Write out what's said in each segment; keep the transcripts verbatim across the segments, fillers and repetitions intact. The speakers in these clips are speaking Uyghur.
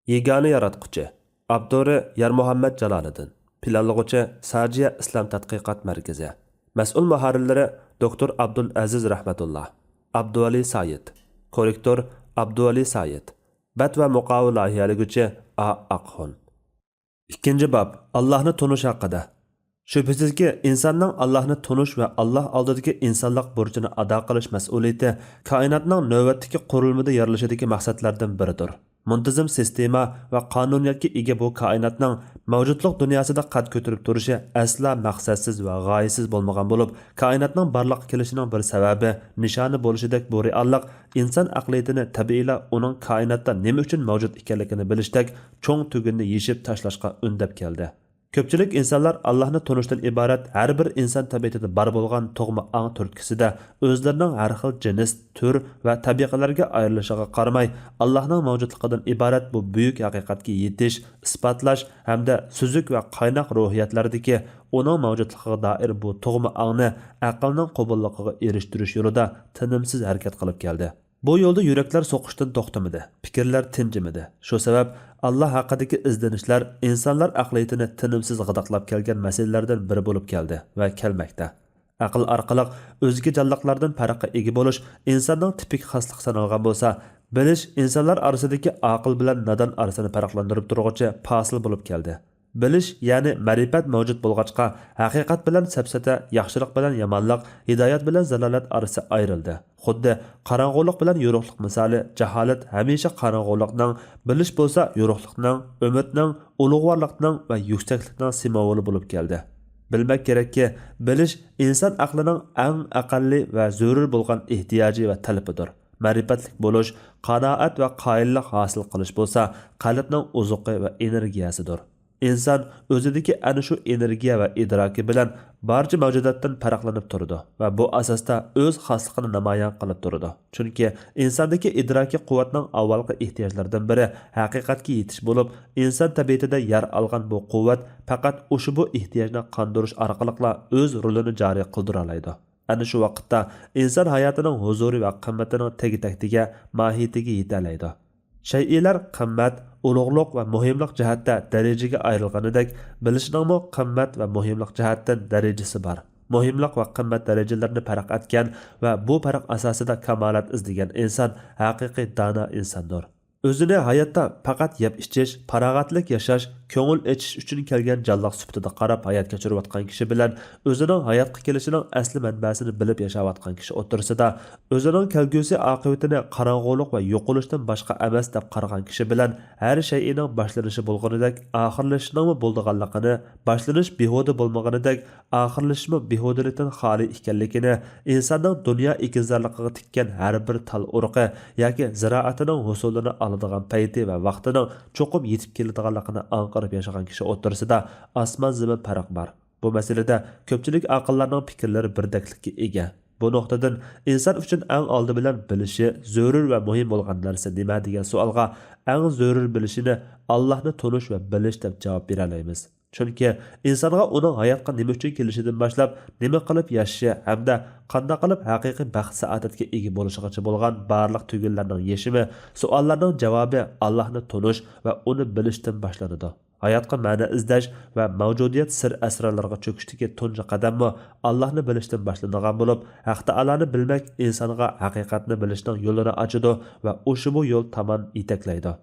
يېگانە ياراتقۇچى. ئاپتورى يارمۇھەممەت جالالىدىن. پىلانلىغۇچى ساجىيە ئىسلام تەتقىقات مەركىزى. مەسئۇل مۇھەررىرلىرى دوكتور ئابدۇلئەزىز رەھمەتۇللا، ئابدۇۋەلى سايىت. كوررېكتور ئابدۇۋەلى سايىت. بەت ۋە مۇقاۋا لايىھەلىگۈچى ئا ئاقخۇن. ئىككىنچى باب، ئاللاھنى تونۇش ھەققىدە. شۈبھىسىزكى، ئىنساننىڭ ئاللاھنى تونۇش ۋە ئاللاھ ئالدىدىكى ئىنسانلىق بۇرچىنى ئادا قىلىش مەسئۇلىيىتى كائىناتنىڭ نۆۋەتتىكى قۇرۇلمىدا يارىلىشىدىكى مەقسەتلەردىن بىرىدۇر. مۇنتىزىم سىستېما ۋە قانۇنىيەتكە ئىگە بۇ كائىناتنىڭ مەۋجۇتلۇق دۇنياسىدا قەد كۆتۈرۈپ تۇرۇشى ئەسلا مەقسەتسىز ۋە غايىسىز بولمىغان بولۇپ، كائىناتنىڭ بارلىققا كېلىشىنىڭ بىر سەۋەبى، نىشانى بولۇشىدەك بۇ رېئاللىق ئىنسان ئەقلىيىتىنى تەبىئىيلا ئۇنىڭ كائىناتتا نېمە ئۈچۈن مەۋجۇت ئىكەنلىكىنى بىلىشتەك چوڭ تۈگۈننى يېشىپ تاشلاشقا ئۈندەپ كەلدى. كۆپچىلىك ئىنسانلار ئاللاھنى تونۇشتىن ئىبارەت ھەر بىر ئىنسان تەبىئىتىدە بار بولغان تۇغما ئاڭ تۈرتكىسىدە ئۆزلىرىنىڭ ھەر خىل جىنس، تۈر ۋە تەبىقىلەرگە ئايرىلىشىغا قارىماي، ئاللاھنىڭ مەۋجۇتلۇقىدىن ئىبارەت بۇ بۈيۈك ھەقىقەتكە يېتىش، ئىسپاتلاش ھەمدە سۈزۈك ۋە قايناق روھىيەتلەردىكى ئۇنىڭ مەۋجۇتلۇقىغا دائىر بۇ تۇغما ئاڭنى ئەقىلنىڭ قوبۇللۇقىغا ئېرىشتۈرۈش يولىدا تىنىمسىز ھەرىكەت قىلىپ كەلدى. بۇ يولدا يۈرەكلەر سوقۇشتىن توختىمىدى، پىكىرلەر تىنچىمىدى. شۇ سەۋەب، ئاللا ھەققىدىكى ئىزدىنىشلەر ئىنسانلار ئەقلىيىتىنى تىنىمسىز غىدىقلاپ كەلگەن مەسىلىلەردىن بىرى بولۇپ كەلدى ۋە كەلمەكتە. ئەقىل ئارقىلىق ئۆزگە جانلىقلاردىن پەرققە ئىگە بولۇش ئىنساننىڭ تىپىك خاسلىقى سانالغان بولسا، بىلىش ئىنسانلار ئارىسىدىكى ئاقىل بىلەن نادان ئارىسىنى پەرقلەندۈرۈپ تۇرغۇچى پاسىل بولۇپ كەلدى. بىلىش، يەنى مەرىپەت مەۋجۇت بولغاچقا، ھەقىقەت بىلەن سەپسەتە، ياخشىلىق بىلەن يامانلىق، ھىدايەت بىلەن زالالەت ئارىسى ئايرىلدى. خۇددى قاراڭغۇلۇق بىلەن يورۇقلۇق مىسالى، جاھالەت ھەمىشە قاراڭغۇلۇقنىڭ، بىلىش بولسا يورۇقلۇقنىڭ، ئۈمىدنىڭ، ئۇلۇغۋارلىقنىڭ ۋە يۈكسەكلىكنىڭ سىمۋولى بولۇپ كەلدى. بىلمەك كېرەككى، بىلىش ئىنسان ئەقلىنىڭ ئەڭ ئەقەللىي ۋە زۆرۈر بولغان ئېھتىياجى ۋە تەلىپىدۇر. مەرىپەتلىك بولۇش، قانائەت ۋە قايىللىق ھاسىل قىلىش بولسا قەلبنىڭ ئوزۇقى ۋە ئېنېرگىيەسىدۇر. ئىنسان ئۆزىدىكى ئەنە شۇ ئېنېرگىيە ۋە ئىدراكى بىلەن بارچە مەۋجۇداتتىن پەرقلىنىپ تۇرىدۇ ۋە بۇ ئاساستا ئۆز خاسلىقىنى نامايان قىلىپ تۇرىدۇ. چۈنكى ئىنساندىكى ئىدراكىي قۇۋۋەتنىڭ ئاۋۋالقى ئېھتىياجلىرىدىن بىرى ھەقىقەتكە يېتىش بولۇپ، ئىنسان تەبىئىتىدە يار ئالغان بۇ قۇۋۋەت پەقەت ئۇشبۇ ئېھتىياجنى قاندۇرۇش ئارقىلىقلا ئۆز رولىنى جارى قىلدۇرالايدۇ. ئەنە شۇ ۋاقىتتا ئىنسان ھاياتىنىڭ ھۇزۇرى ۋە قىممىتىنىڭ تېگى-تەكتىگە، ماھىيىتىگە يېتەلەيدۇ. شەيئىلەر قىممەت، ئۇلۇغلۇق ۋە مۇھىملىق جەھەتتە دەرىجىگە ئايرىلغىنىدەك، بىلىشنىڭمۇ قىممەت ۋە مۇھىملىق جەھەتتىن دەرىجىسى بار. مۇھىملىق ۋە قىممەت دەرىجىلىرىنى پەرق ئەتكەن ۋە بۇ پەرق ئاساسىدا كامالەت ئىزدىگەن ئىنسان ھەقىقىي دانا ئىنساندۇر. ئۆزىنى ھاياتتا پەقەت يەپ-ئىچىش، پاراغەتلىك ياشاش، كۆڭۈل ئېچىش ئۈچۈن كەلگەن جانلىق سۈپىتىدە قاراپ ھايات كەچۈرۈۋاتقان كىشى بىلەن ئۆزىنىڭ ھاياتقا كېلىشىنىڭ ئەسلى مەنبەسىنى بىلىپ ياشاۋاتقان كىشى ئوتتۇرىسىدا، ئۆزىنىڭ كەلگۈسى ئاقىۋىتىنى قاراڭغۇلۇق ۋە يوقىلىشتىن باشقا ئەمەس دەپ قارىغان كىشى بىلەن ھەر شەيئىنىڭ باشلىنىشى بولغىنىدەك ئاخىرلىشىشىنىڭمۇ بولىدىغانلىقىنى، باشلىنىش بىھۇدە بولمىغىنىدەك ئاخىرلىشىشمۇ بىھۇدىلىكتىن خالىي ئىكەنلىكىنى، ئىنساننىڭ دۇنيا ئېگىزلەرلىكىگە تىككەن ھەر بىر تال ئۇرۇقى ياكى زىرائىتىنىڭ ھوسۇلىنى ئالىدىغان پەيتى ۋە ۋاقتىنىڭ چوقۇم يېتىپ كېلىدىغانلىقىنى ئاڭقىرىپ ياشىغان كىشى ئوتتۇرىسىدا ئاسمان-زېمىن پەرق بار. بۇ مەسىلىدە كۆپچىلىك ئاقىللارنىڭ پىكىرلىرى بىردەكلىككە ئىگە. بۇ نۇقتىدىن ئىنسان ئۈچۈن ئەڭ ئالدى بىلەن بىلىشى زۆرۈر ۋە مۇھىم بولغان نەرسە نېمە دېگەن سوئالغا، ئەڭ زۆرۈر بىلىشىنى ئاللاھنى تونۇش ۋە بىلىش دەپ جاۋاب بېرەلەيمىز. چۈنكى ئىنسانغا ئۇنىڭ ھاياتقا نېمە ئۈچۈن كېلىشىدىن باشلاپ، نېمە قىلىپ ياشىشى ھەمدە قانداق قىلىپ ھەقىقىي بەخت-سائادەتكە ئىگە بولۇشىغىچە بولغان بارلىق تۈگۈنلەرنىڭ يېشىمى، سوئاللارنىڭ جاۋابى ئاللاھنى تونۇش ۋە ئۇنى بىلىشتىن باشلىنىدۇ. ھاياتقا مەنە ئىزدەش ۋە مەۋجۇدىيەت سىر-ئەسرارلىرىغا چۆكۈشتىكى تۇنجى قەدەممۇ ئاللاھنى بىلىشتىن باشلىنىدىغان بولۇپ، ھەق تائالانى بىلمەك ئىنسانغا ھەقىقەتنى بىلىشنىڭ يولىنى ئاچىدۇ ۋە ئۇشبۇ يول تامان يېتەكلەيدۇ.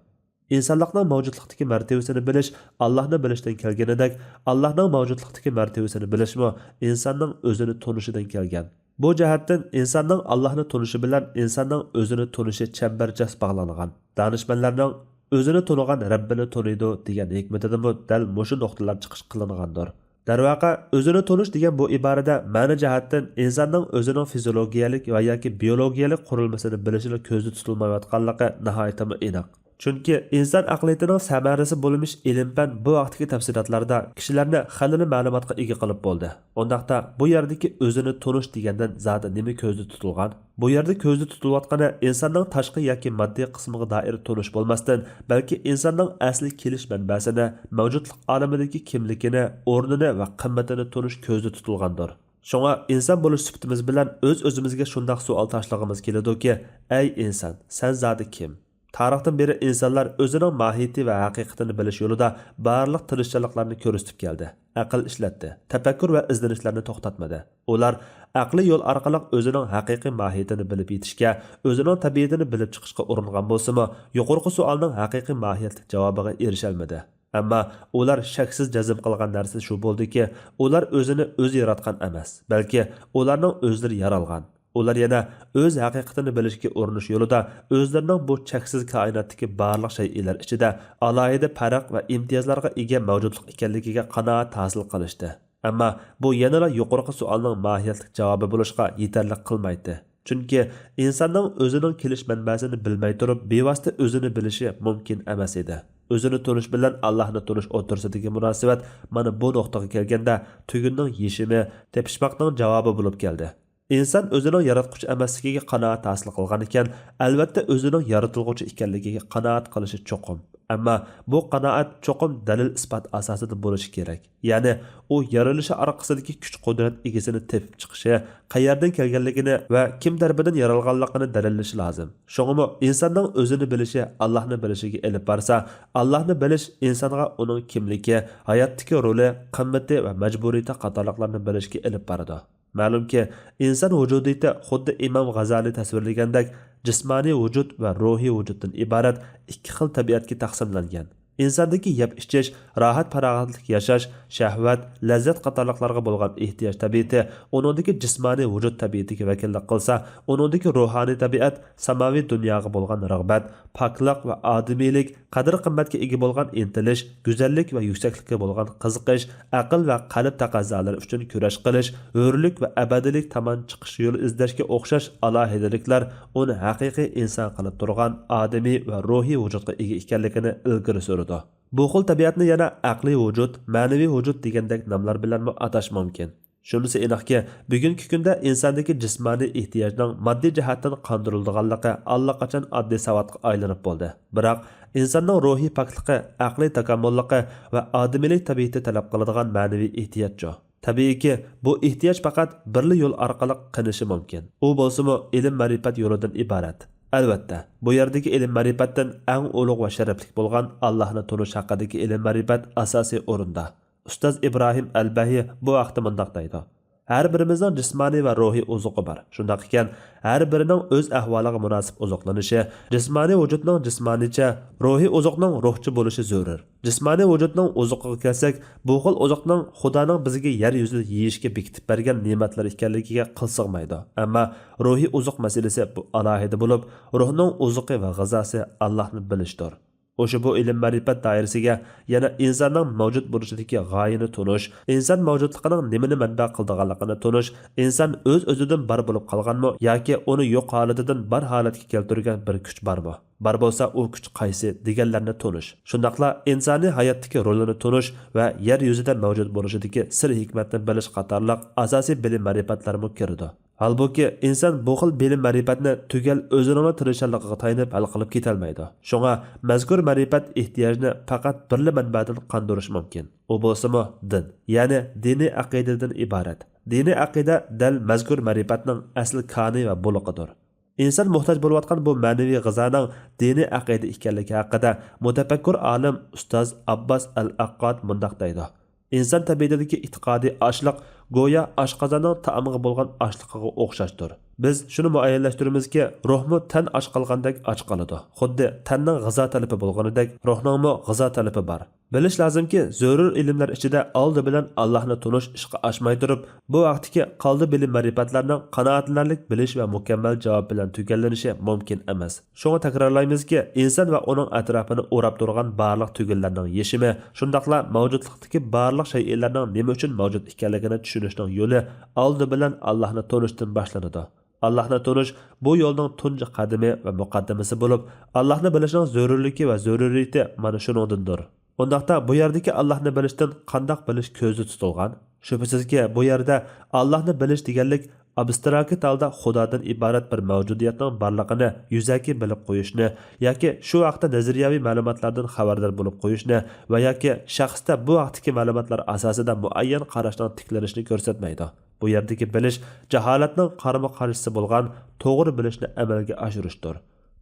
ئىنسانلىقنىڭ مەۋجۇتلۇقتىكى مەرتىۋىسىنى بىلىش ئاللاھنى بىلىشتىن كەلگىنىدەك، ئاللاھنىڭ مەۋجۇتلۇقتىكى مەرتىۋىسىنى بىلىشمۇ ئىنساننىڭ ئۆزىنى تونۇشىدىن كەلگەن. بۇ جەھەتتىن ئىنساننىڭ ئاللاھنى تونۇشى بىلەن ئىنساننىڭ ئۆزىنى تونۇشى چەمبەرچاس باغلانغان. دانىشمەنلەرنىڭ «ئۆزىنى تونۇغان رەببىنى تونۇيدۇ» دېگەن ھېكمىتىدىمۇ دەل مۇشۇ نۇقتىلار چىقىش قىلىنغاندۇر. دەرۋەقە، ئۆزىنى تونۇش دېگەن بۇ ئىبارىدە مەنە جەھەتتىن ئىنساننىڭ ئۆزىنىڭ فىزىيولوگىيەلىك ۋە ياكى بىيولوگىيەلىك قۇرۇلمىسىنى بىلىشىلا كۆزدە تۇتۇلمايۋاتقانلىقى ناھايىتىمۇ ئېنىق. چۈنكى ئىنسان ئەقلىيىتىنىڭ سەمەرىسى بولمىش ئىلىم-پەن بۇ ھەقتىكى تەپسىلاتلاردا كىشىلەرنى خېلىلا مەلۇماتقا ئىگە قىلىپ بولدى. ئۇنداقتا، بۇ يەردىكى ئۆزىنى تونۇش دېگەندىن زادى نېمە كۆزدە تۇتۇلغان؟ بۇ يەردە كۆزدە تۇتۇلۇۋاتقىنى ئىنساننىڭ تاشقى ياكى ماددىي قىسمىغا دائىر تونۇش بولماستىن، بەلكى ئىنساننىڭ ئەسلى كېلىش مەنبەسىنى، مەۋجۇتلۇق ئالىمىدىكى كىملىكىنى، ئورنىنى ۋە قىممىتىنى تونۇش كۆزدە تۇتۇلغاندۇر. شۇڭا ئىنسان بولۇش سۈپىتىمىز بىلەن ئۆز-ئۆزىمىزگە شۇنداق سوئال تاشلىغىمىز كېلىدۇكى، ئەي ئىنسان، سەن زادى كىم؟ تارىختىن بېرى ئىنسانلار ئۆزىنىڭ ماھىيىتى ۋە ھەقىقىتىنى بىلىش يولىدا بارلىق تىرىشچانلىقلارنى كۆرسىتىپ كەلدى. ئەقىل ئىشلەتتى، تەپەككۇر ۋە ئىزدىنىشلەرنى توختاتمىدى. ئۇلار ئەقلىي يول ئارقىلىق ئۆزىنىڭ ھەقىقىي ماھىيىتىنى بىلىپ يېتىشكە، ئۆزىنىڭ تەبىئىتىنى بىلىپ چىقىشقا ئۇرۇنغان بولسىمۇ، يۇقىرىقى سوئالنىڭ ھەقىقىي ماھىيەتلىك جاۋابىغا ئېرىشەلمىدى. ئەمما ئۇلار شەكسىز جەزم قىلغان نەرسە شۇ بولدىكى، ئۇلار ئۆزىنى ئۆزى ياراتقان ئەمەس، بەلكى ئۇلارنىڭ ئۆزلىرى يارالغان. ئۇلار يەنە ئۆز ھەقىقىتىنى بىلىشكە ئۇرۇنۇش يولىدا ئۆزلىرىنىڭ بۇ چەكسىز كائىناتتىكى بارلىق شەيئىلەر ئىچىدە ئالاھىدە پەرق ۋە ئىمتىيازلارغا ئىگە مەۋجۇتلۇق ئىكەنلىكىگە قانائەت ھاسىل قىلىشتى. ئەمما بۇ يەنىلا يۇقىرىقى سوئالنىڭ ماھىيەتلىك جاۋابى بولۇشقا يېتەرلىك قىلمايتتى. چۈنكى ئىنساننىڭ ئۆزىنىڭ كېلىش مەنبەسىنى بىلمەي تۇرۇپ، بىۋاسىتە ئۆزىنى بىلىشى مۇمكىن ئەمەس ئىدى. ئۆزىنى تونۇش بىلەن ئاللاھنى تونۇش ئوتتۇرىسىدىكى مۇناسىۋەت مانا بۇ نۇقتىغا كەلگەندە، تۈگۈننىڭ يېشىمى، تېپىشماقنىڭ جاۋابى بولۇپ كەلدى. ئىنسان ئۆزىنىڭ ياراتقۇچى ئەمەسلىكىگە قانائەت ھاسىل قىلغان ئىكەن، ئەلۋەتتە ئۆزىنىڭ يارىتىلغۇچى ئىكەنلىكىگە قانائەت قىلىشى چوقۇم. ئەمما بۇ قانائەت چوقۇم دەلىل-ئىسپات ئاساسىدا بولۇشى كېرەك. يەنى ئۇ يارىلىشى ئارقىسىدىكى كۈچ-قۇدرەت ئىگىسىنى تېپىپ چىقىشى، قەيەردىن كەلگەنلىكىنى ۋە كىم تەرىپىدىن يارالغانلىقىنى دەلىللىشى لازىم. شۇڭىمۇ ئىنساننىڭ ئۆزىنى بىلىشى ئاللاھنى بىلىشىگە ئېلىپ بارسا، ئاللاھنى بىلىش ئىنسانغا ئۇنىڭ كىملىكى، ھاياتتىكى رولى، قىممىتى ۋە مەجبۇرىيىتى قاتارلىقلارنى بىلىشكە ئېلىپ بارىدۇ. مەلۇمكى، ئىنسان ۋۇجۇدىيىتى خۇددى ئىمام غازالى تەسۋىرلىگەندەك جىسمانىي ۋۇجۇد ۋە روھىي ۋۇجۇدتىن ئىبارەت ئىككى خىل تەبىئەتكە تەقسىملەنگەن. ئىنساندىكى يەپ-ئىچىش، راھەت-پاراغەتلىك ياشاش، شەھۋەت، لەززەت قاتارلىقلارغا بولغان ئېھتىياج تەبىئىتى، ئۇنىڭدىكى جىسمانىي ۋۇجۇد تەبىئىتىگە ۋەكىللىك قىلسا، ئۇنىڭدىكى روھانىي تەبىئەت، ساماۋىي دۇنياغا بولغان رىغبەت، پاكلىق ۋە ئادىمىيلىك، قەدىر-قىممەتكە ئىگە بولغان ئىنتىلىش، گۈزەللىك ۋە يۈكسەكلىككە بولغان قىزىقىش، ئەقىل ۋە قەلب تەقەززالىرى ئۈچۈن كۈرەش قىلىش، ھۆرلۈك ۋە ئەبەدىيلىك تامان چىقىش يولى ئىزدەشكە ئوخشاش ئالاھىدىلىكلەر ئۇنى ھەقىقىي ئىنسان قىلىپ تۇرغان ئادىمىي ۋە روھىي ۋۇجۇدقا ئىگە ئىكەنلىكىنى ئىلگىرى سۈرىدۇ. بۇ خىل تەبىئەتنى يەنە ئەقلىي ۋۇجۇد، مەنىۋى ۋۇجۇد دېگەندەك ناملار بىلەنمۇ ئاتاش مۇمكىن. شۇنىسى ئېنىقكى، بۈگۈنكى كۈندە ئىنساندىكى جىسمانىي ئېھتىياجنىڭ ماددىي جەھەتتىن قاندۇرۇلىدىغانلىقى ئاللىقاچان ئاددىي ساۋاتقا ئايلىنىپ بولدى. بىراق، ئىنساننىڭ روھىي پاكلىقى، ئەقلىي تاكامۇللۇقى ۋە ئادىمىيلىك تەبىئىتى تەلەپ قىلىدىغان مەنىۋى ئېھتىياجچۇ؟ تەبىئىيكى، بۇ ئېھتىياج پەقەت بىرلا يول ئارقىلىق قېنىشى مۇمكىن. ئۇ بولسىمۇ ئىلىم-مەرىپەت يولىدىن ئىبارەت. ئەلۋەتتە، بۇ يەردىكى ئىلىم-مەرىپەتتىن ئەڭ ئۇلۇغ ۋە شەرەپلىك بولغان ئاللاھنى تونۇش ھەققىدىكى ئىلىم-مەرىپەت ئاساسىي ئورۇندا. ئۇستاز ئىبراھىم ئەلبەھى بۇ ھەقتە مۇنداق دەيدۇ: «ھەر بىرىمىزنىڭ جىسمانىي ۋە روھىي ئوزۇقى بار. شۇنداق ئىكەن، ھەر بىرىنىڭ ئۆز ئەھۋالىغا مۇناسىپ ئوزۇقلىنىشى، جىسمانىي ۋۇجۇدنىڭ جىسمانىيچە، روھىي ئوزۇقنىڭ روھچە بولۇشى زۆرۈر.» جىسمانىي ۋۇجۇدنىڭ ئوزۇقىغا كەلسەك، بۇ خىل ئوزۇقنىڭ خۇدانىڭ بىزگە يەر يۈزىدە يېيىشكە بېكىتىپ بەرگەن نېمەتلىرى ئىكەنلىكىگە قىل سىغمايدۇ. ئەمما روھىي ئوزۇق مەسىلىسى بۇ ئالاھىدە بولۇپ، روھنىڭ ئوزۇقى ۋە غىزاسى ئاللاھنى بىلىشتۇر. ئۇشبۇ ئىلىم-مەرىپەت دائىرىسىگە يەنە ئىنساننىڭ مەۋجۇت بولۇشىدىكى غايىنى تونۇش، ئىنسان مەۋجۇتلۇقىنىڭ نېمىنى مەنبە قىلىدىغانلىقىنى تونۇش، ئىنسان ئۆز-ئۆزىدىن بار بولۇپ قالغانمۇ ياكى ئۇنى يوق ھالىتىدىن بار ھالەتكە كەلتۈرگەن بىر كۈچ بارمۇ؟ بار بولسا، ئۇ كۈچ قايسى؟ دېگەنلەرنى تونۇش، شۇنداقلا ئىنسانىي ھاياتتىكى رولىنى تونۇش ۋە يەر يۈزىدە مەۋجۇت بولۇشىدىكى سىر-ھېكمەتنى بىلىش قاتارلىق ئاساسىي بىلىم-مەرىپەتلەرمۇ كىرىدۇ. ھالبۇكى، ئىنسان بۇ خىل بىلىم-مەرىپەتنى تۈگەل ئۆزىنىڭلا تىرىشچانلىقىغا تايىنىپ ھەل قىلىپ كېتەلمەيدۇ. شۇڭا، مەزكۇر مەرىپەت ئېھتىياجنى پەقەت بىرلا مەنبەدىن قاندۇرۇش مۇمكىن. ئۇ بولسىمۇ دىن، يەنى دىنىي ئەقىدىدىن ئىبارەت. دىنىي ئەقىدە دەل مەزكۇر مەرىپەتنىڭ ئەسلى كانى ۋە بۇلىقىدۇر. ئىنسان موھتاج بولۇۋاتقان بۇ مەنىۋى غىزانىڭ دىنىي ئەقىدە ئىكەنلىكى ھەققىدە مۇتەپەككۇر ئالىم ئۇستاز ئابباس ئەل ئەققاد مۇنداق دەيدۇ: «ئىنسان تەبىئىتىدىكى ئېتىقادىي ئاچلىق گويا ئاشقازاننىڭ تائامغا بولغان ئاچلىقىغا ئوخشاشتۇر. بىز شۇنى مۇئەييەنلەشتۈرىمىزكى، روھمۇ تەن ئاچ قالغاندەك ئاچ قالىدۇ، خۇددى تەننىڭ غىزا تەلىپى بولغىنىدەك، روھنىڭمۇ غىزا تەلىپى بار.» بىلىش لازىمكى، زۆرۈر ئىلىملەر ئىچىدە ئالدى بىلەن ئاللاھنى تونۇش ئىشقا ئاشماي تۇرۇپ، بۇ ھەقتىكى قالدى بىلىم-مەرىپەتلەرنىڭ قانائەتلىنەرلىك بىلىش ۋە مۇكەممەل جاۋاب بىلەن تۈگەللىنىشى مۇمكىن ئەمەس. شۇڭا تەكرارلايمىزكى، ئىنسان ۋە ئۇنىڭ ئەتراپىنى ئوراپ تۇرغان بارلىق تۈگۈنلەرنىڭ يېشىمى، شۇنداقلا مەۋجۇتلۇقتىكى بارلىق شەيئىلەرنىڭ نېمە ئۈچۈن مەۋجۇت ئىكەنلىكىنى چۈشىنىشنىڭ يولى ئالدى بىلەن ئاللاھنى تونۇشتىن باشلىنىدۇ. ئاللاھنى تونۇش بۇ يولنىڭ تۇنجى قەدىمى ۋە مۇقەددىمىسى بولۇپ، ئاللاھنى بىلىشنىڭ زۆرۈرلۈكى ۋە زۆرۈرىيىتى مانا شۇنىڭدىندۇر. ئۇنداقتا بۇ يەردىكى ئاللاھنى بىلىشتىن قانداق بىلىش كۆزدە تۇتۇلغان؟ شۈبھىسىزكى، بۇ يەردە ئاللاھنى بىلىش دېگەنلىك ئابستراكت ھالدا خۇدادىن ئىبارەت بىر مەۋجۇدىيەتنىڭ بارلىقىنى يۈزەكى بىلىپ قويۇشنى ياكى شۇ ھەقتە نەزەرىيەۋى مەلۇماتلاردىن خەۋەردار بولۇپ قويۇشنى ۋە ياكى شەخستە بۇ ھەقتىكى مەلۇماتلار ئاساسىدا مۇئەييەن قاراشنىڭ تىكلىنىشىنى كۆرسەتمەيدۇ. بۇ يەردىكى بىلىش جاھالەتنىڭ قارىمۇ قارشىسى بولغان توغرا بىلىشنى ئەمەلگە ئاشۇرۇشتۇر.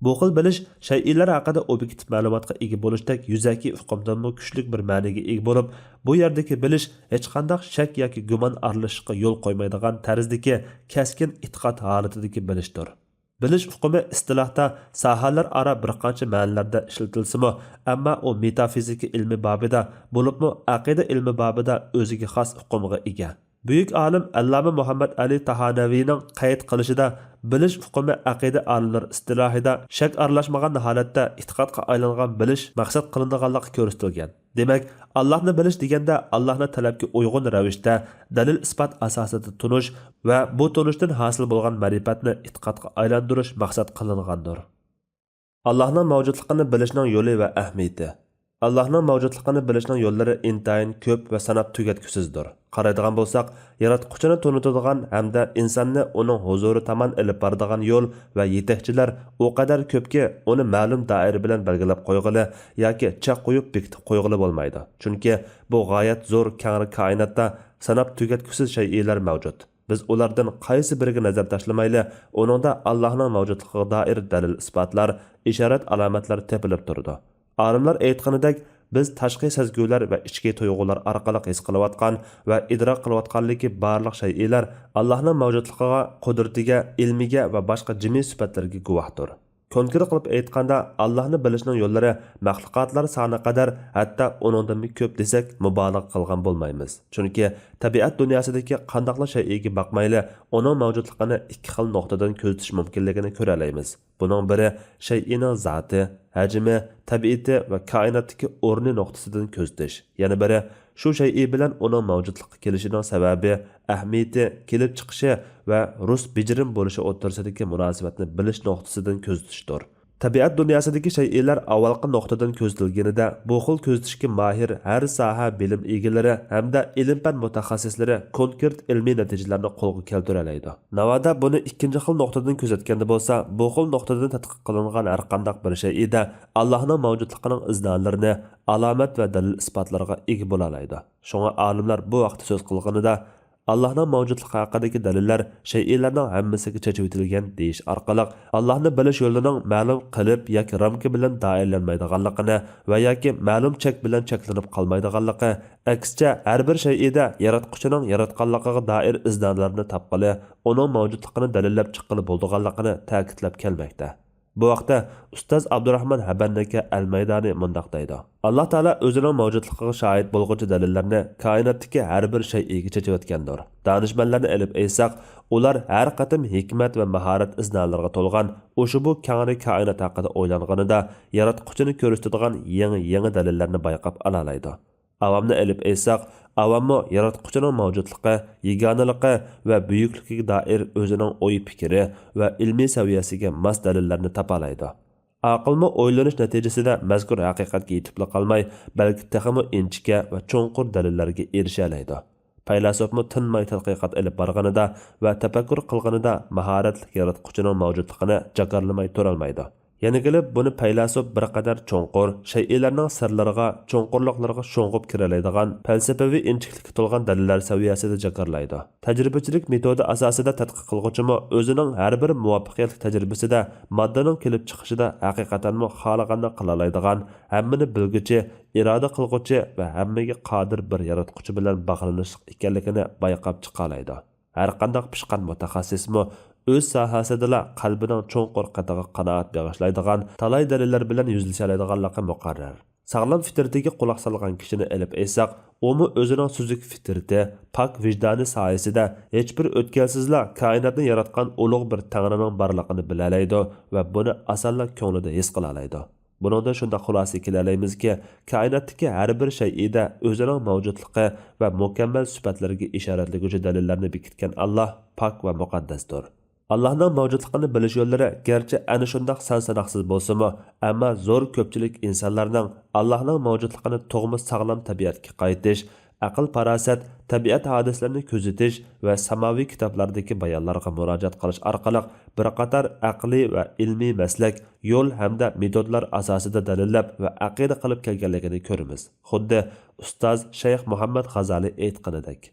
بۇ خىل بىلىش شەيئىلەر ھەققىدە ئوبيېكتىپ مەلۇماتقا ئىگە بولۇشتەك يۈزەكى ئۇقۇمدىنمۇ كۈچلۈك بىر مەنىگە ئىگە بولۇپ، بۇ يەردىكى بىلىش ھېچقانداق شەك ياكى گۇمان ئارىلىشىشقا يول قويمايدىغان تەرزدىكى كەسكىن ئېتىقاد ھالىتىدىكى بىلىشتۇر. بىلىش ئۇقۇمى ئىستىلاھتا ساھەلەر ئارا بىر قانچە مەنىلەردە ئىشلىتىلسىمۇ، ئەمما ئۇ مېتافىزىكا ئىلمى بابىدا، بولۇپمۇ ئەقىدە ئىلمى بابىدا ئۆزىگە خاس ئۇقۇمغا ئىگە. بۈيۈك ئالىم ئەللامە مۇھەممەد ئەلى تاھانەۋىنىڭ قەيت قىلىشىدا، بىلىش ئۇقۇمى ئەقىدە ئالىملىرى ئىستىلاھىدا شەك ئارىلاشمىغان ھالەتتە ئېتىقادقا ئايلانغان بىلىش مەقسەت قىلىنىدىغانلىقى كۆرسىتىلگەن. دېمەك، ئاللاھنى بىلىش دېگەندە ئاللاھنى تەلەپكە ئۇيغۇن رەۋىشتە دەلىل-ئىسپات ئاساسىدا تونۇش ۋە بۇ تونۇشتىن ھاسىل بولغان مەرىپەتنى ئېتىقادقا ئايلاندۇرۇش مەقسەت قىلىنغاندۇر. ئاللاھنىڭ مەۋجۇتلۇقىنى بىلىشنىڭ يولى ۋە ئەھمىيىتى. ئاللاھنىڭ مەۋجۇتلۇقىنى بىلىشنىڭ يوللىرى ئىنتايىن كۆپ ۋە ساناپ تۈگەتكۈسىزدۇر. قارايدىغان بولساق، ياراتقۇچىنى تونۇتىدىغان ھەمدە ئىنساننى ئۇنىڭ ھۇزۇرى تامان ئېلىپ بارىدىغان يول ۋە يېتەكچىلەر ئۇ قەدەر كۆپكى، ئۇنى مەلۇم دائىرە بىلەن بەلگىلەپ قويغىلى ياكى چەك قويۇپ بېكىتىپ قويغىلى بولمايدۇ. چۈنكى بۇ غايەت زور كەڭرى كائىناتتا ساناپ تۈگەتكۈسىز شەيئىلەر مەۋجۇت. بىز ئۇلاردىن قايسى بىرىگە نەزەر تاشلىمايلى، ئۇنىڭدا ئاللاھنىڭ مەۋجۇتلۇقىغا دائىر دەلىل-ئىسپاتلار، ئىشارەت-ئالامەتلەر تېپىلىپ تۇرىدۇ. ئالىملار ئېيتقىنىدەك، بىز تاشقى سەزگۈلەر ۋە ئىچكى تۇيغۇلار ئارقىلىق ھېس قىلىۋاتقان ۋە ئىدراك قىلىۋاتقانلىكى بارلىق شەيئىلەر ئاللاھنىڭ مەۋجۇتلۇقىغا، قۇدرىتىگە، ئىلمىگە ۋە باشقا جىمى سۈپەتلىرىگە گۇۋاھدۇر. كونكرېت قىلىپ ئېيتقاندا، ئاللاھنى بىلىشنىڭ يوللىرى مەخلۇقاتلار سانى قەدەر، ھەتتا ئۇنىڭدىنمۇ كۆپ دېسەك، مۇبالىغە قىلغان بولمايمىز. چۈنكى تەبىئەت دۇنياسىدىكى قانداقلا شەيئىگە باقمايلى، ئۇنىڭ مەۋجۇتلۇقىنى ئىككى خىل نۇقتىدىن كۆزىتىش مۇمكىنلىكىنى كۆرەلەيمىز. بۇنىڭ بىرى شەيئىنىڭ زاتى، ھەجمى، تەبىئىتى ۋە كائىناتتىكى ئورنى نۇقتىسىدىن كۆزىتىش. يەنە بىرى شۇ شەيئى بىلەن ئۇنىڭ مەۋجۇتلۇققا كېلىشىنىڭ سەۋەبى، ئەھمىيىتى، كېلىپ چىقىشى ۋە رۇس بېجىرىم بولۇشى ئوتتۇرىسىدىكى مۇناسىۋەتنى بىلىش نۇقتىسىدىن كۆزىتىشتۇر. تەبىئەت دۇنياسىدىكى شەيئىلەر ئاۋۋالقى نۇقتىدىن كۆزىتىلگىنىدە، بۇ خىل كۆزىتىشكە ماھىر ھەر ساھە بىلىم ئىگىلىرى ھەمدە ئىلىم-پەن مۇتەخەسسىسلىرى كونكرېت ئىلمىي نەتىجىلەرنى قولغا كەلتۈرەلەيدۇ. ناۋادا بۇنى ئىككىنچى خىل نۇقتىدىن كۆزەتكەندە بولسا، بۇ خىل نۇقتىدىن تەتقىق قىلىنغان ھەرقانداق بىر شەيئىدە ئاللاھنىڭ مەۋجۇتلۇقىنىڭ ئىزنالىرىنى، ئالامەت ۋە دەلىل-ئىسپاتلارغا ئىگە بولالايدۇ. شۇڭا ئالىملار بۇ ھەقتە سۆز قىلغىنىدا، ئاللاھنىڭ مەۋجۇتلۇقى ھەققىدىكى دەلىللەر شەيئىلەرنىڭ ھەممىسىگە چېچىۋېتىلگەن دېيىش ئارقىلىق، ئاللاھنى بىلىش يولىنىڭ مەلۇم قېلىپ ياكى رامكا بىلەن دائىرىلەنمەيدىغانلىقىنى ۋە ياكى مەلۇم چەك بىلەن چەكلىنىپ قالمايدىغانلىقى، ئەكسىچە، ھەر بىر شەيئىدە ياراتقۇچىنىڭ ياراتقانلىقىغا دائىر ئىزنالارنى تاپقىلى، ئۇنىڭ مەۋجۇتلۇقىنى دەلىللەپ چىققىلى بولىدىغانلىقىنى تەكىتلەپ كەلمەكتە. بۇ ھەقتە ئۇستاز ئابدۇراخمان ھەبەننىكە ئەلمەيدانى مۇنداق دەيدۇ: ئاللا تائالا ئۆزىنىڭ مەۋجۇتلۇقىغا شاھىت بولغۇچى دەلىللەرنى كائىناتتىكى ھەر بىر شەيئىگە چېچىۋەتكەندۇر. دانىشمەنلەرنى ئېلىپ ئېيتساق، ئۇلار ھەر قېتىم ھېكمەت ۋە ماھارەت ئىزنالىرىغا تولغان ئۇشبۇ كەڭرى كائىنات ھەققىدە ئويلانغىنىدا، ياراتقۇچىنى كۆرسىتىدىغان يېڭى-يېڭى دەلىللەرنى بايقاپ ئالالايدۇ. ئاۋامنى ئېلىپ ئېيتساق، ئاۋاممۇ ياراتقۇچىنىڭ مەۋجۇتلۇقى، يېگانىلىقى ۋە بۈيۈكلۈكىگە دائىر ئۆزىنىڭ ئوي-پىكرى ۋە ئىلمىي سەۋىيەسىگە ماس دەلىللەرنى تاپالايدۇ. ئاقىلمۇ ئويلىنىش نەتىجىسىدە مەزكۇر ھەقىقەتكە يېتىپلا قالماي، بەلكى تېخىمۇ ئىنچىكە ۋە چوڭقۇر دەلىللەرگە ئېرىشەلەيدۇ. پەيلاسوپمۇ تىنماي تەتقىقات ئېلىپ بارغىنىدا ۋە تەپەككۇر قىلغىنىدا ماھارەتلىك ياراتقۇچىنىڭ مەۋجۇتلۇقىنى جاكارلىماي تۇرالمايدۇ. يەنە كېلىپ بۇنى پەيلاسوپ بىر قەدەر چوڭقۇر، شەيئىلەرنىڭ سىرلىرىغا، چوڭقۇرلۇقلىرىغا شۇڭغۇپ كىرەلەيدىغان، پەلسەپىۋى ئىنچىكىلىككە تولغان دەلىللەر سەۋىيەسىدە جاكارلايدۇ. تەجرىبىچىلىك مېتودى ئاساسىدا تەتقىق قىلغۇچىمۇ ئۆزىنىڭ ھەر بىر مۇۋەپپەقىيەتلىك تەجرىبىسىدە ماددىنىڭ كېلىپ چىقىشىدا ھەقىقەتەنمۇ خالىغاننى قىلالايدىغان، ھەممىنى بىلگۈچى، ئىرادە قىلغۇچى ۋە ھەممىگە قادىر بىر ياراتقۇچى بىلەن باغلىنىشلىق ئىكەنلىكىنى بايقاپ چىقالايدۇ. ھەرقانداق پىشقان مۇتەخەسسىسمۇ ئۆز ساھەسىدىلا قەلبىنىڭ چوڭقۇر قېتىغا قانائەت بېغىشلايدىغان تالاي دەلىللەر بىلەن يۈزلىشەلەيدىغانلىقى مۇقەررەر. ساغلام فىترىتىگە قۇلاق سالغان كىشىنى ئېلىپ ئېيتساق، ئۇمۇ ئۆزىنىڭ سۈزۈك فىترىتى، پاك ۋىجدانى سايىسىدە ھېچبىر ئۆتكەلسىزلا كائىناتنى ياراتقان ئۇلۇغ بىر تەڭرىنىڭ بارلىقىنى بىلەلەيدۇ ۋە بۇنى ئاسانلا كۆڭلىدە ھېس قىلالايدۇ. بۇنىڭدىن شۇنداق خۇلاسىگە كېلەلەيمىزكى، كائىناتتىكى ھەر بىر شەيئىدە ئۆزىنىڭ مەۋجۇتلۇقى ۋە مۇكەممەل سۈپەتلىرىگە ئىشارەتلىگۈچى دەلىللەرنى بېكىتكەن ئاللاھ پاك ۋە مۇقەددەستۇر. ئاللاھنىڭ مەۋجۇتلۇقىنى بىلىش يوللىرى گەرچە ئەنە شۇنداق سان-ساناقسىز بولسىمۇ، ئەمما زور كۆپچىلىك ئىنسانلارنىڭ ئاللاھنىڭ مەۋجۇتلۇقىنى تۇغما ساغلام تەبىئەتكە قايتىش، ئەقىل-پاراسەت، تەبىئەت ھادىسىلىرىنى كۆزىتىش ۋە ساماۋىي كىتابلاردىكى بايانلارغا مۇراجىئەت قىلىش ئارقىلىق بىر قاتار ئەقلىي ۋە ئىلمىي مەسلەك، يول ھەمدە مېتودلار ئاساسىدا دەلىللەپ ۋە ئەقىدە قىلىپ كەلگەنلىكىنى كۆرىمىز. خۇددى ئۇستاز شەيخ مۇھەممەد غازالى ئېيتقىنىدەك.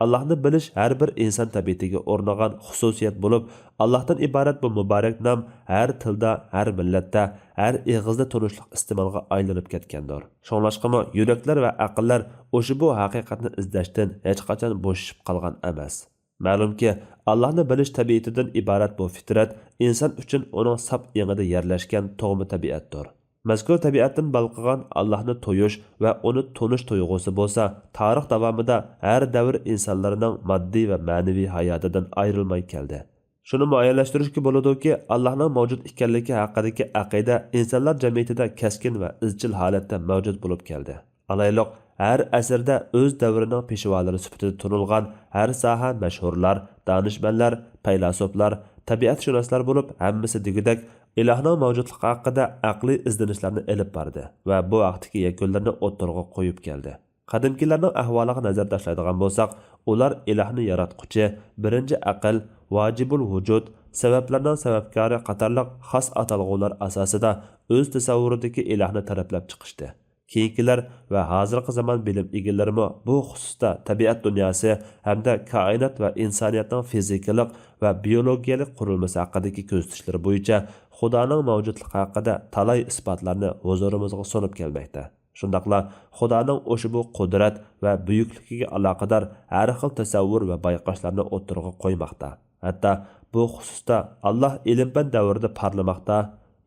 ئاللاھنى بىلىش ھەر بىر ئىنسان تەبىئىتىگە ئورنىغان خۇسۇسىيەت بولۇپ، ئاللاھتىن ئىبارەت بۇ مۇبارەك نام ھەر تىلدا، ھەر مىللەتتە، ھەر ئېغىزدا تونۇشلۇق ئىستېمالغا ئايلىنىپ كەتكەندۇر. شۇڭلاشقىمۇ يۈرەكلەر ۋە ئەقىللەر ئۇشبۇ ھەقىقەتنى ئىزدەشتىن ھېچقاچان بوشىشىپ قالغان ئەمەس. مەلۇمكى، ئاللاھنى بىلىش تەبىئىتىدىن ئىبارەت بۇ فىترەت ئىنسان ئۈچۈن ئۇنىڭ ساپ ئېڭىدا يەرلەشكەن تۇغما تەبىئەتتۇر. مەزكۇر تەبىئەتتىن بالقىغان ئاللاھنى تۇيۇش ۋە ئۇنى تونۇش تۇيغۇسى بولسا تارىخ داۋامىدا ھەر دەۋر ئىنسانلىرىنىڭ ماددىي ۋە مەنىۋى ھاياتىدىن ئايرىلماي كەلدى. شۇنى مۇئەييەنلەشتۈرۈشكە بولىدۇكى، ئاللاھنىڭ مەۋجۇت ئىكەنلىكى ھەققىدىكى ئەقىدە ئىنسانلار جەمئىيىتىدە كەسكىن ۋە ئىزچىل ھالەتتە مەۋجۇت بولۇپ كەلدى. ئالايلۇق، ھەر ئەسىردە ئۆز دەۋرىنىڭ پېشۋالىرى سۈپىتىدە تونۇلغان ھەر ساھە مەشھۇرلار، دانىشمەنلەر، پەيلاسوپلار، تەبىئەتشۇناسلار بولۇپ، ھەممىسى دېگۈدەك ئىلاھنىڭ مەۋجۇتلۇقى ھەققىدە ئەقلىي ئىزدىنىشلەرنى ئېلىپ باردى ۋە بۇ ھەقتىكى يەكۈنلىرىنى ئوتتۇرىغا قويۇپ كەلدى. قەدىمكىلەرنىڭ ئەھۋالىغا نەزەر تاشلايدىغان بولساق، ئۇلار ئىلاھنى ياراتقۇچى، بىرىنچى ئەقىل، ۋاجىبۇل ۋۇجۇد، سەۋەبلەرنىڭ سەۋەبكارى قاتارلىق خاس ئاتالغۇلار ئاساسىدا ئۆز تەسەۋۋۇرىدىكى ئىلاھنى تەرەپلەپ چىقىشتى. كېيىنكىلەر ۋە ھازىرقى زامان بىلىم ئىگىلىرىمۇ بۇ خۇسۇستا تەبىئەت دۇنياسى ھەمدە كائىنات ۋە ئىنسانىيەتنىڭ فىزىكىلىق ۋە بىيولوگىيەلىك قۇرۇلمىسى ھەققىدىكى كۆزىتىشلىرى بويىچە خۇدانىڭ مەۋجۇتلۇقى ھەققىدە تالاي ئىسپاتلارنى ھۇزۇرىمىزغا سۇنۇپ كەلمەكتە. شۇنداقلا خۇدانىڭ ئۇشبۇ قۇدرەت ۋە بۈيۈكلۈكىگە ئالاقىدار ھەر خىل تەسەۋۋۇر ۋە بايقاشلارنى ئوتتۇرىغا قويماقتا. ھەتتا بۇ خۇسۇستا «ئاللاھ ئىلىم-پەن دەۋرىدە پارلىماقتا،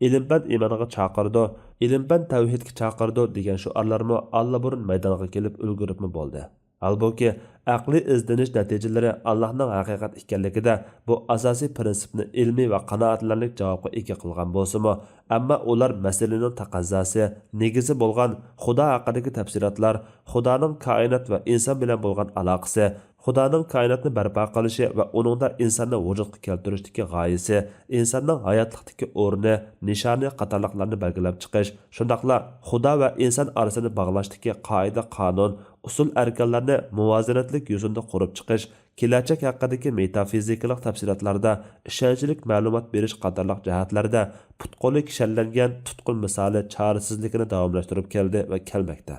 ئىلىم-پەن ئىمانغا چاقىرىدۇ، ئىلىم-پەن تەۋھىدكە چاقىرىدۇ» دېگەن شوئارلارمۇ ئاللىبۇرۇن مەيدانغا كېلىپ ئۈلگۈرۈپمۇ بولدى. ھالبۇكى، ئەقلىي ئىزدىنىش نەتىجىلىرى ئاللاھنىڭ ھەقىقەت ئىكەنلىكىدە بۇ ئاساسىي پىرىنسىپنى ئىلمىي ۋە قانائەتلەرلىك جاۋابقا ئىگە قىلغان بولسىمۇ، ئەمما ئۇلار مەسىلىنىڭ تەقەززاسى، نېگىزى بولغان خۇدا ھەققىدىكى تەپسىلاتلار، خۇدانىڭ كائىنات ۋە ئىنسان بىلەن بولغان ئالاقىسى، خۇدانىڭ كائىناتنى بەرپا قىلىشى ۋە ئۇنىڭدا ئىنساننى ۋۇجۇدقا كەلتۈرۈشتىكى غايىسى، ئىنساننىڭ ھاياتلىقتىكى ئورنى، نىشانى قاتارلىقلارنى بەلگىلەپ چىقىش، شۇنداقلا خۇدا ۋە ئىنسان ئارىسىنى باغلاشتىكى قائىدە-قانۇن، ئۇسۇل-ئەركانلارنى مۇۋازىنەتلىك يوسۇندا قۇرۇپ چىقىش، كېلەچەك ھەققىدىكى مېتافىزىكىلىق تەپسىلاتلاردا ئىشەنچلىك مەلۇمات بېرىش قاتارلىق جەھەتلەردە پۇت-قولى كىشەنلەنگەن تۇتقۇن مىسالى چارىسىزلىكىنى داۋاملاشتۇرۇپ كەلدى ۋە كەلمەكتە.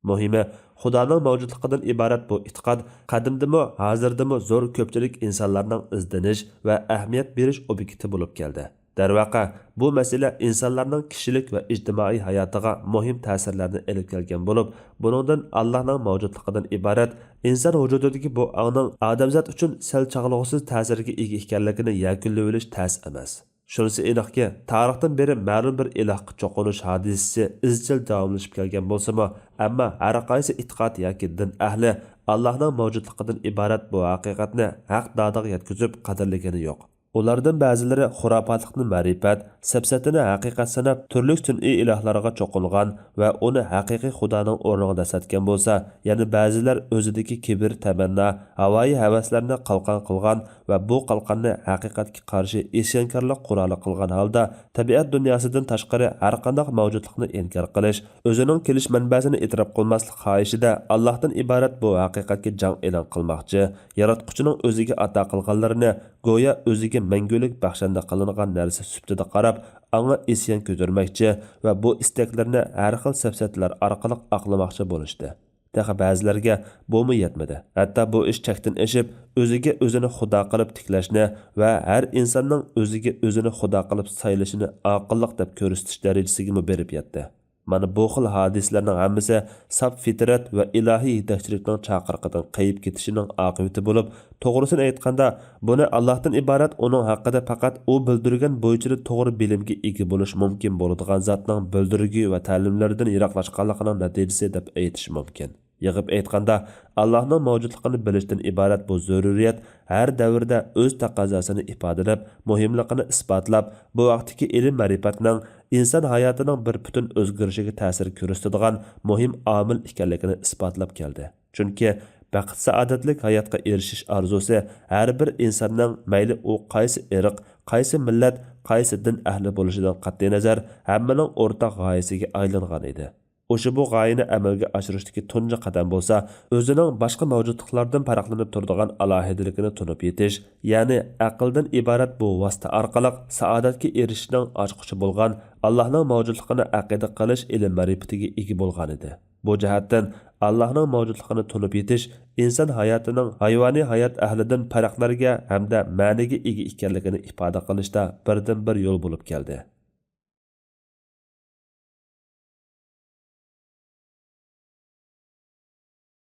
مۇھىمى، خۇدانىڭ مەۋجۇتلۇقىدىن ئىبارەت بۇ ئېتىقاد قەدىمدىمۇ، ھازىردىمۇ زور كۆپچىلىك ئىنسانلارنىڭ ئىزدىنىش ۋە ئەھمىيەت بېرىش ئوبيېكتى بولۇپ كەلدى. دەرۋەقە، بۇ مەسىلە ئىنسانلارنىڭ كىشىلىك ۋە ئىجتىمائىي ھاياتىغا مۇھىم تەسىرلەرنى ئېلىپ كەلگەن بولۇپ، بۇنىڭدىن ئاللاھنىڭ مەۋجۇتلۇقىدىن ئىبارەت ئىنسان ۋۇجۇدىدىكى بۇ ئاڭنىڭ ئادەمزات ئۈچۈن سەل چاغلىغۇسىز تەسىرگە ئىگە ئىكەنلىكىنى يەكۈنلىۋېلىش تەس ئەمەس. شۇنىسى ئېنىقكى، تارىختىن بېرى مەلۇم بىر ئىلاھقا چوقۇنۇش ھادىسىسى ئىزچىل داۋاملىشىپ كەلگەن بولسىمۇ، ئەمما ھەر قايسى ئېتىقاد ياكى دىن ئەھلى ئاللاھنىڭ مەۋجۇتلۇقىدىن ئىبارەت بۇ ھەقىقەتنى ھەق دادىغا يەتكۈزۈپ قەدىرلىگىنى يوق. ئۇلاردىن بەزىلىرى خۇراپاتلىقنى مەرىپەت، سەپسەتىنى ھەقىقەت ساناپ، تۈرلۈك سۈنئىي ئىلاھلارغا چوقۇنغان ۋە ئۇنى ھەقىقىي خۇدانىڭ ئورنىغا دەسسەتكەن بولسا، يەنە بەزىلەر ئۆزىدىكى كىبىر، تەمەننا، ھاۋايى ھەۋەسلەرنى قالقان قىلغان ۋە بۇ قالقاننى ھەقىقەتكە قارشى ئىسيانكارلىق قورالى قىلغان ھالدا، تەبىئەت دۇنياسىدىن تاشقىرى ھەرقانداق مەۋجۇتلۇقنى ئىنكار قىلىش، ئۆزىنىڭ كېلىش مەنبەسىنى ئېتىراپ قىلماسلىق خاھىشىدە ئاللاھتىن ئىبارەت بۇ ھەقىقەتكە جەڭ ئېلان قىلماقچى، ياراتقۇچىنىڭ ئۆزىگە ئاتا قىلغانلىرىنى گويا ئۆزىگە مەڭگۈلۈك بەخشەندە قىلىنغان نەرسە سۈپىتىدە قاراپ، ئاڭا ئىسيان كۆتۈرمەكچى ۋە بۇ ئىستەكلىرىنى ھەر خىل سەپسەتىلەر ئارقىلىق ئاقلىماقچى بولۇشتى. تېخى بەزىلەرگە بۇمۇ يەتمىدى. ھەتتا بۇ ئىش چەكتىن ئېشىپ، ئۆزىگە ئۆزىنى خۇدا قىلىپ تىكلەشنى ۋە ھەر ئىنساننىڭ ئۆزىگە ئۆزىنى خۇدا قىلىپ سايلىشىنى ئاقىللىق دەپ كۆرسىتىش دەرىجىسىگىمۇ بېرىپ يەتتى. مانا بۇ خىل ھادىسىلەرنىڭ ھەممىسى ساپ فىترەت ۋە ئىلاھىي يېتەكچىلىكنىڭ چاقىرىقىدىن قېيىپ كېتىشىنىڭ ئاقىۋىتى بولۇپ، توغرىسىنى ئېيتقاندا، بۇنى ئاللاھتىن ئىبارەت ئۇنىڭ ھەققىدە پەقەت ئۇ بىلدۈرگەن بويىچىلا توغرا بىلىمگە ئىگە بولۇش مۇمكىن بولىدىغان زاتنىڭ بىلدۈرگۈ ۋە تەلىملىرىدىن يىراقلاشقانلىقىنىڭ نەتىجىسى دەپ ئېيتىش مۇمكىن. يىغىپ ئېيتقاندا، ئاللاھنىڭ مەۋجۇتلۇقىنى بىلىشتىن ئىبارەت بۇ زۆرۈرىيەت ھەر دەۋردە ئۆز تەقەززاسىنى ئىپادىلەپ، مۇھىملىقىنى ئىسپاتلاپ، بۇ ھەقتىكى ئىلىم-مەرىپەتنىڭ ئىنسان ھاياتىنىڭ بىر پۈتۈن ئۆزگىرىشىگە تەسىر كۆرسىتىدىغان مۇھىم ئامىل ئىكەنلىكىنى ئىسپاتلاپ كەلدى. چۈنكى بەخت-سائادەتلىك ھاياتقا ئېرىشىش ئارزۇسى ھەر بىر ئىنساننىڭ، مەيلى ئۇ قايسى ئىرق، قايسى مىللەت، قايسى دىن ئەھلى بولۇشىدىن قەتئىينەزەر، ھەممىنىڭ ئورتاق غايىسىگە ئايلانغان ئىدى. ئۇشبۇ غايىنى ئەمەلگە ئاشۇرۇشتىكى تۇنجى قەدەم بولسا، ئۆزىنىڭ باشقا مەۋجۇتلۇقلاردىن پەرقلىنىپ تۇرىدىغان ئالاھىدىلىكىنى تونۇپ يېتىش، يەنى ئەقىلدىن ئىبارەت بۇ ۋاسىتە ئارقىلىق سائادەتكە ئېرىشىشنىڭ ئاچقۇچى بولغان ئاللاھنىڭ مەۋجۇتلۇقىنى ئەقىدە قىلىش ئىلىم-مەرىپىتىگە ئىگە بولغانىدى. بۇ جەھەتتىن ئاللاھنىڭ مەۋجۇتلۇقىنى تونۇپ يېتىش ئىنسان ھاياتىنىڭ ھايۋانىي ھايات ئەھلىدىن پەرقلەنگەن ھەمدە مەنىگە ئىگە ئىكەنلىكىنى ئىپادە قىلىشتا بىردىنبىر يول بولۇپ كەلدى.